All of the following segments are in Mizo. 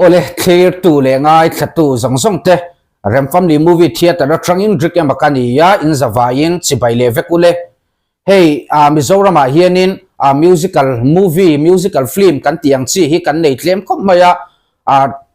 Awle, thlirtu leh ngaithlatu zawng zawng te, Rem Family Movie Theatre atangin Rick emaw ka ni a, in zavaiin chibai leh vek ule. Hei, Mizoramah hianin musical movie, musical film kan tih ang chi hi kan nei tlem khawp mai a,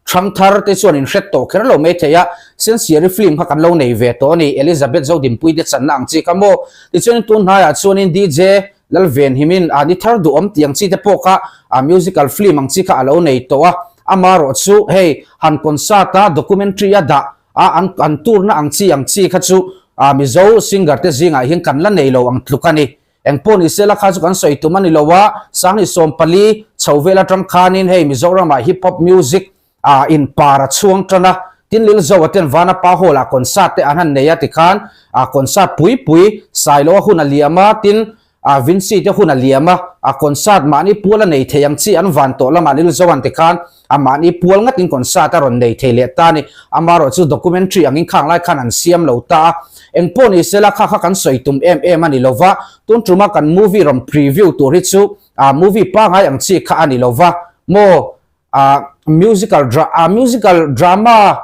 Thangthar te chuan in hret tawh kher lo mai thei a, Sensiari film kha kan lo nei ve tawh a ni, Elizabeth Zodinpui te channa ang chi kha maw? Tichuanin tun hnaiah chuanin DJ Lalvenhimin a ni thar duhawm tih ang chi te pawh kha a musical film ang chi kha a lo nei tawh a, amarawh chu hei han concert a documentary a dah a an an turna ang chi ang chi kha chu a Mizo singer te zingah hian kan la nei lo ang tluk a ni. Engpawh ni sela kha chu kan sawi tum a ni lo a, Sangni 14 chho vel atang khanin hei Mizoramah hip hop music a in par a chhuang tan a, tin Lil Zoa ten Vanapa Hall ah concert te an han nei a tikhan a concert pui pui Sailoa hun a liam a, tin a Vincy te hun a liam a, a concert mahni pual a nei thei ang chi an van tawh lamah Lil Zoa'n tikhan a mahni pual ngatin concert a rawn nei thei leh ta a ni. Amaherawh chu documentary angin khang lai khan an siam lo ta a, engpawh ni sela kha kha kan sawi tum em em a ni lo va, tun tuma kan movie rawn preview tur hi chu a movie pangai ang chi kha a ni lo va maw a musical dra a musical drama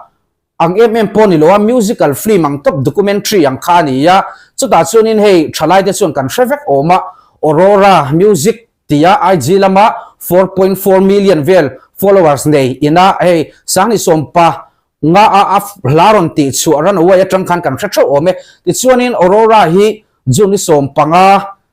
ang em em pawh ni lo a musical film ang tawp documentary ang kha a ni a chutah chuanin hei thalai te chuan kan hre vek awm a Aurora music tia IG lama 4.4 million vel followers nei ina hei Sangni Sawmpa nga a a hla rawn tih chhuah run away atang khan kan hre theuh awm e tichuanin Aurora hi June ni 15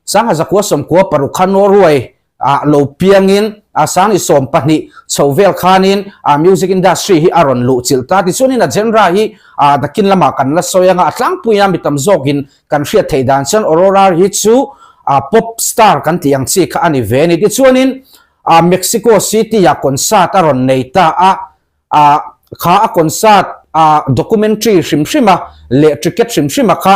Sangha zakua sawmkua paruk kha Norway ah lo piangin a Sangni 12 chho vel khanin a music industry hi a rawn luh chilh ta tichuanin a genre hi a nakin lamah kan la sawi anga a tlangpui a mi tam zawkin kan hriat theih dan chuan Aurora hi chu a pop star kan tih ang chi kha a ni ve a ni. Tichuanin a Mexico City ah concert a rawn nei ta a, a kha a concert a documentary hrim hrim a leh ticket hrim hrim a kha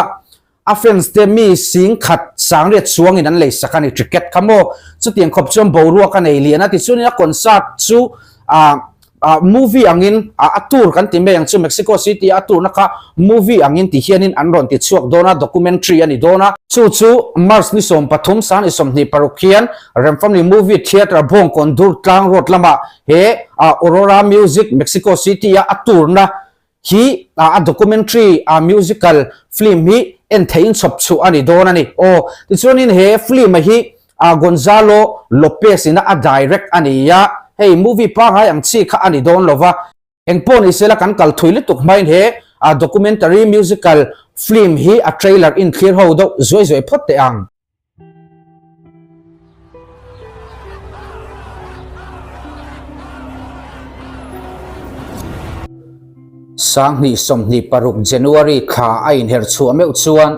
a fans te mi sing khat sangriat chuangin an lei sak a ni ticket kha maw. Chutiang khawp chuan boruak a nei lian a, tichuanin a concert chu a Ah movie angin ah a tour kan ti mai ang chu Mexico City a tour na kha movie angin ti hianin an rawn ti chhuak dawn a documentary a ni dawn a. Chu chu March ni 13 sang ni 26 hian Remfamily Movie Theatre Bawngkawn Durtlang Road lamah he ah Aurora Music Mexico City a a tour na hi ah a documentary ah musical film hi en theihin chhawp chhuah a ni dawn a ni. Aw tichuanin he film a hi A Gonzalo Lopez ina a direct a ni a, hei movie pangngai ang chi kha a ni dawn lo va, engpawh ni sela kan kal thui lutuk hmain he a documentary musical film hi a trailer in thlir ho deuh zuai zuai phawt teh ang. 2026 January thla a inher chhuah meuh chuan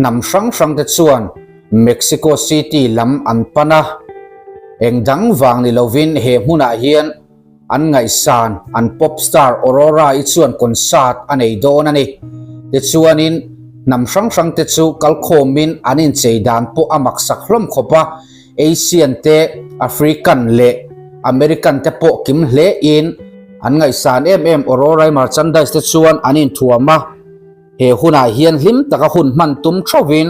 hnam hrang hrang te chuan Mexico City lam an pan a, eng dang vang ni lovin he hmunah hian an ngaihsan an pop star Aurora-i chuan concert a nei dawn a ni. Tichuanin hnam hrang hrang te chu kalkhawmin an inchei dan pawh a maksak hlawm khawp a, Asian te, African leh American te pawh kim hlein an ngaihsan em em Aurora-i merchandise te chuan an inthuam a. He hunah hian hlim taka hun hman tum theuhin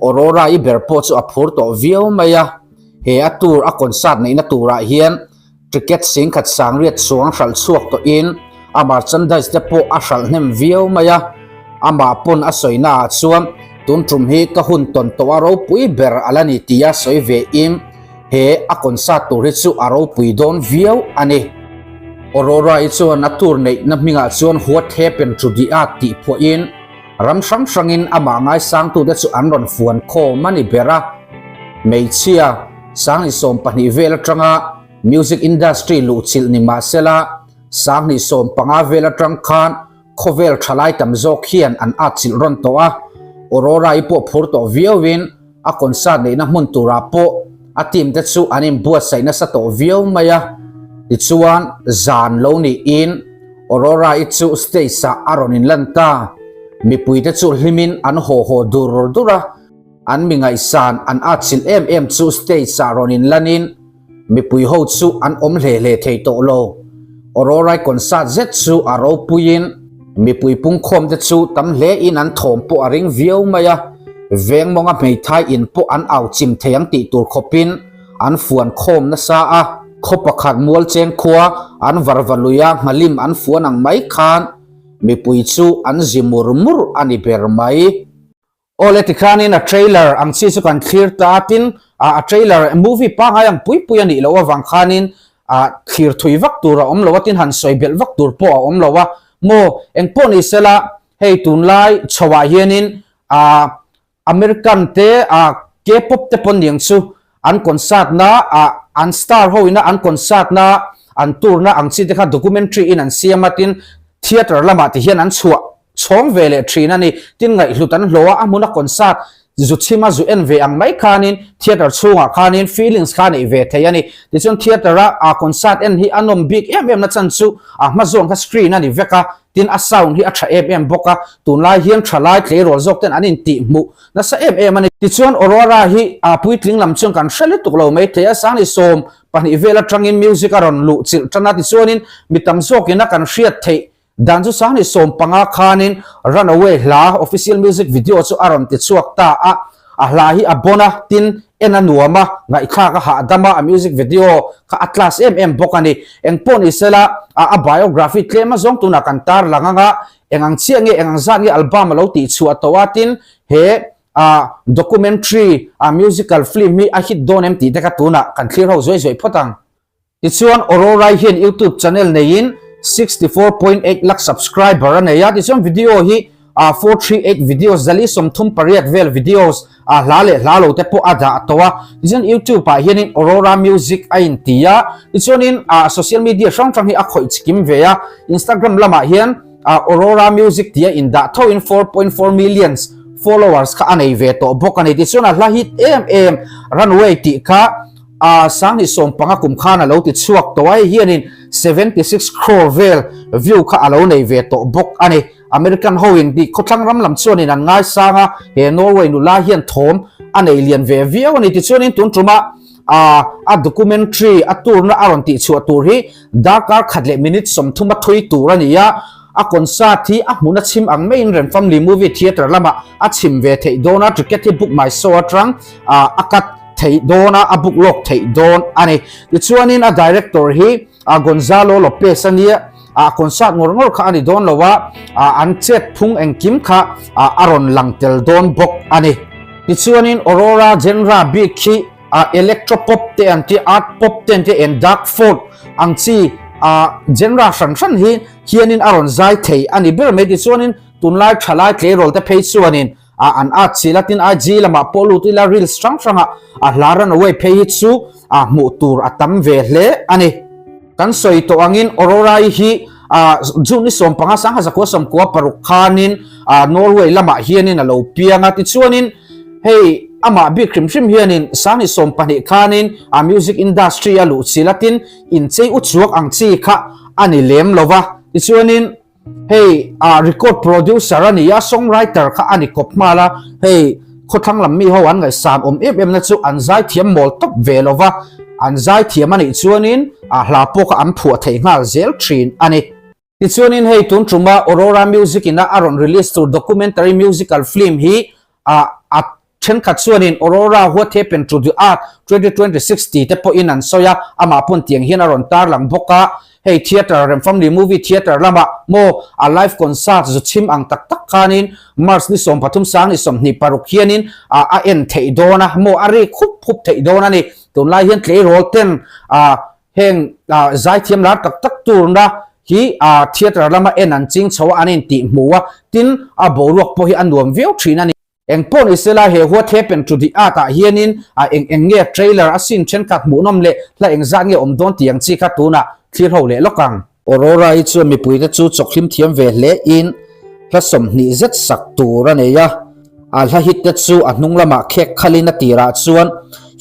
Aurora-i ber pawh chu a phur tawh viau mai a, he a tour a concert neihna turah hian ticket singkhat sangriat chuang hralh chhuak tawhin a merchandise te pawh a hralh hnem viau mai a, amah pawn a sawina ah chuan tun tum hi ka hun tawn tawh a ropui ber a la ni tia sawi ve in he a concert tur hi chu a ropui dawn viau a ni. Aurora-i chuan a tour neihna hmingah chuan What Happened to the Earth tih phuahin ram hrang hrangin amah ngaisangtute chu an rawn fuan khawm a ni ber a. Hmeichhia 2012 vel atanga music industry luhchilh ni mahsela 2015 vel atang khan khawvel thalai tam zawk hian an atchilh rawn tawh a. Aurora-i pawh phur tawh viauin A concert neihna hmun turah pawh a team te chu an inbuatsaih nasa tawh viau mai a, tichuan zan lo niin Aurora-i chu stage ah a rawn inlan ta. Mipui te chu hlimin an haw haw dur dur a, an mi ngaihsan an atchilh em em chu stage ah rawn inlanin Mipui ho chu an awm hle hle thei tawh lo. Aurora-i concert zet chu a ropuiin mipui pungkhawm te chu tam hlein an thawm pawh a ring viau mai a, veng mawnga hmeithai in pawh an au chim thei ang tih tur khawpin an fuan khawm nasa a. Khaw pakhat mualcheng khua an varva lui a, nghalim an fuan ang mai khan mipui chu an zi mur mur a ni ber mai. Awle tikhanin a trailer ang chi chu kan thlir ta a, tin a trailer movie pangngai ang pui pui a nih loh avang khanin thlir thui vak tur a awm lo a, tin han sawi belh vak tur pawh a awm lo a. Maw engpawh ni sela hei tunlai chhoah hianin American te ah K-pop te pawn niang chu an concert na ah an star ho ina an concert na an tour na ang chi te kha documentary in an siam a tin theatre lamah ti hian an chhuah chhawng ve leh thin a ni. Tin ngaihhlut an hlawh a, a hmuna concert zu chhima zu en ve ang mai khanin theatre chhungah khanin feelings kha neih ve thei a ni. Tichuan theatre a ah concert en hi a nawm bik em em na chan chu a hma zawn kha screen a ni vek a, Tin, a sound hi a tha em em bawk a, tunlai hian thalai tleirawl zawk ten an intih hmuh nasa em em a ni. Tichuan Aurora hi a puitling lam chuan kan hre lutuk lo mai thei a, Sangni 12 vel atangin music a rawn luh chilh tan a, tichuanin mi tam zawkin a kan hriat theih dan chu Sangni 15 khanin Runaway hla official music video chu a rawn ti chhuak ta a, A hla hi a bon a, tin en a nuam a, ngaihthlak a hahdam a, a music video kha a class em em bawk a ni. Engpawh ni sela, a a biography tlem a zawng tunah kan tar lang ang a, eng ang chiah nge, eng ang zat nge album a lo tih chhuah tawh a, tin he a documentary, a musical film hi a hit dawn em tih te kha tunah kan thlir ho zuai zuai phawt ang. Tichuan Aurora hian YouTube channel neiin 64.8 lakh subscriber a nei a, tichuan video hi 438 videos zali 38 vel videos a hla leh hla lo te pawh a dah tawh a, tichuan YouTube ah hianin Aurora Music a inti a, tichuanin social media hrang hrang hi a khawih chikim ve a, Instagram lamah hian Aurora Music tia indah thoin 4.4 millions followers kha a nei ve tawh bawk a ni, tichuan a hla hit em em Runway tih kha A 2015 kum khan a lo ti chhuak tawh a, hei hianin 76 crore vel view kha a lo nei ve tawh bawk a ni. American hoin tih khawthlang ram lam chuanin an ngaisang a, he Norway nula hian thawm a nei lian ve viau a ni. Tichuanin tun tuma a documentary a tour-na a rawn tihchhuah tur hi darkar khat leh minute 30 a thui tur a ni a, a concert hi a hmun a chhim ang maiin Rem Family Movie Theatre lamah a chhim ve theih dawn a, ticket hi book my show atang a cut theih dawn a, a book lawk theih dawn a ni. Tichuanin a director hi Gonzalo Lopez a nia, a concert ngawr ngawr kha a ni dawn lo a, an chet phung engkim kha a rawn lang tel dawn bawk a ni. Tichuanin Aurora genre bik hi electro pop te an ti, art pop te an ti, and dark folk ang chi genre hran hran hi hianin a rawn zai thei a ni ber mai. Tichuanin tunlai thalai tleirawl te phei chuanin a an at chil a tin IG lamah pawh lut ila reels hrang hrangah a hla runaway phei hi chu a hmuh tur a tam ve hle a ni. Kan sawi tawh angin Aurora-i hi a June ni 15 1996 khanin a Norway lamah hianin a lo piang a tichuanin hei amah bik hrim hrim hianin 2020 khanin a music industry a luh chil a tin inchei uchuak ang chi kha a ni lem lova tichuanin Hei ah record producer a ni a, songwriter kha a ni kawp nghal a, hei khawthlang lam mi ho an ngaihsan awm em em na chu an zaithiam mawl tawp ve lo va, an zaithiam a nih chuanin ah hla pawh kha an phuah thei nghal zel thin a ni. Tichuanin hei tun tuma Aurora Music ina a rawn release tur documentary musical film hi ah a Thenkhat chuanin Aurora What Happened to the Earth 2026 tih te pawhin an sawi a, amah pawn tiang hian a rawn tarlang bawk a, hei theatre Rem Family Movie Theatre lamah maw a live concert zu chhim ang tak tak khanin March ni 13 2026 hianin a en theih dawn a, maw a rik hup hup theih dawn a ni. Tunlai hian tleirawl ten heng zaithiam lar tak tak turna hi theatre lama en an ching chho a, an intih hmu a, tin a boruak pawh hi a nuam viau thin a ni. Eng pawh ni sela he What Happened to the Earth ah hianin a eng eng nge trailer a scene thenkhat hmuhnawm leh hla eng zat nge awm dawn tih ang chi kha tunah thlir ho leh lawk ang. Aurora hi chuan mipuite chu chawkhlim thiam ve hle in hla 20 zet sak tur a nei a, a hla hit te chu a hnung lamah khek khalin a tirah chuan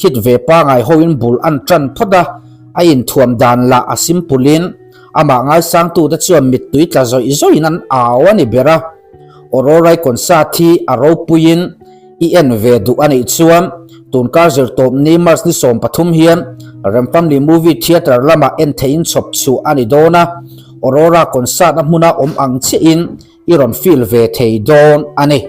hit ve pangai hoin bul an tan phawt a, a inthuam dan lah a simple in amah ngaisangtute chuan mittui tla zawih zawihin an au a ni ber a. Aurora concert hi a ropuiin i en ve duh a nih chuan tunkar zirtawp ni March ni 13 hian Rem Family Movie Theatre lamah en theihin chhawp chhuah a ni dawn a, Aurora concert a hmuna awm ang chiahin i rawn feel ve thei dawn a ni.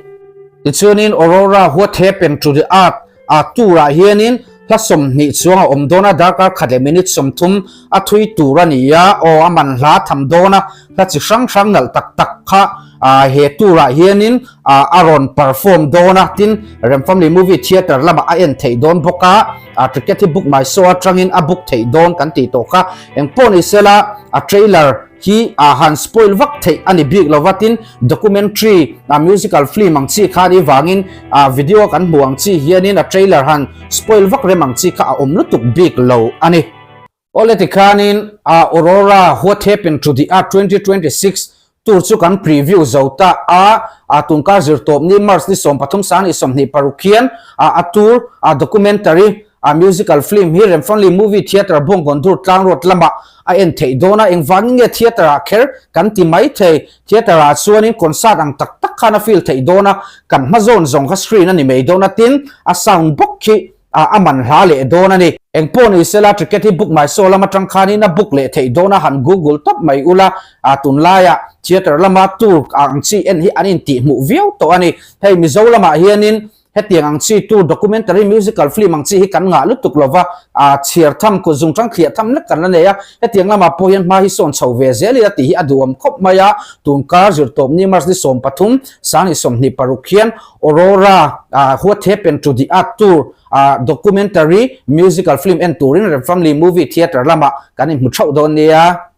Tichuanin Aurora What Happened to the Earth a tour ah hianin. Hla 20 chuang a awm dawn a, darkar khat leh minute 30 a thui tur a ni a, aw a man hla tham dawn a, hla chi hrang hrang nalh tak tak kha he tour ah hianin a rawn perform dawn a, tin Rem Family Movie Theatre lamah a en theih dawn bawk a, ticket hi book my show atangin a book theih dawn kan tih tawh kha, engpawh ni sela a trailer hi a han spoil vak theih a ni bik lova, tin documentary a musical film ang chi kha anih vangin a video kan hmuh ang chi hianin a trailer han spoil vak rem ang chi kha a awm lutuk bik lo a ni. Awle tikhanin a Aurora What Happened to the Earth 2026 tur chu kan preview zo ta a, a tunkar zirtawp ni March ni 13 sang ni 26 hian a a tour a documentary A musical film hi Remfangli Movie Theatre Bawngkawndur tlang road lamah a en theih dawn a, engvangin nge theatre ah kher kan ti mai thei? Theatre ah chuanin concert ang tak tak khan a feel theih dawn a, kan hma zawn zawng kha screen a ni mai dawn a, tin a sound bawk khi a man hla leh dawn a ni. Engpawh ni sela ticket hi book my show lam atang khanin a book leh theih dawn a, han google tawp mai ula, tunlaiah theatre lama tour ang chi en hi an intihhmuh viau tawh a ni. Hei Mizo lamah hianin Hetiang ang chi tur documentary musical film ang chi hi kan ngah lutuk lova, a chhiar tham kut zung tang thliah tham lek kan la nei a, hetiang lamah pawh hian hma hi sawn chho ve zel ila tih hi a duhawm khawp mai a, tunkar zirtawp ni March ni 13, sang ni 26 hian Aurora What Happened to the Earth Tour documentary musical film en turin Rem Family Movie Theatre lamah kan inhmu theuh dawn nia.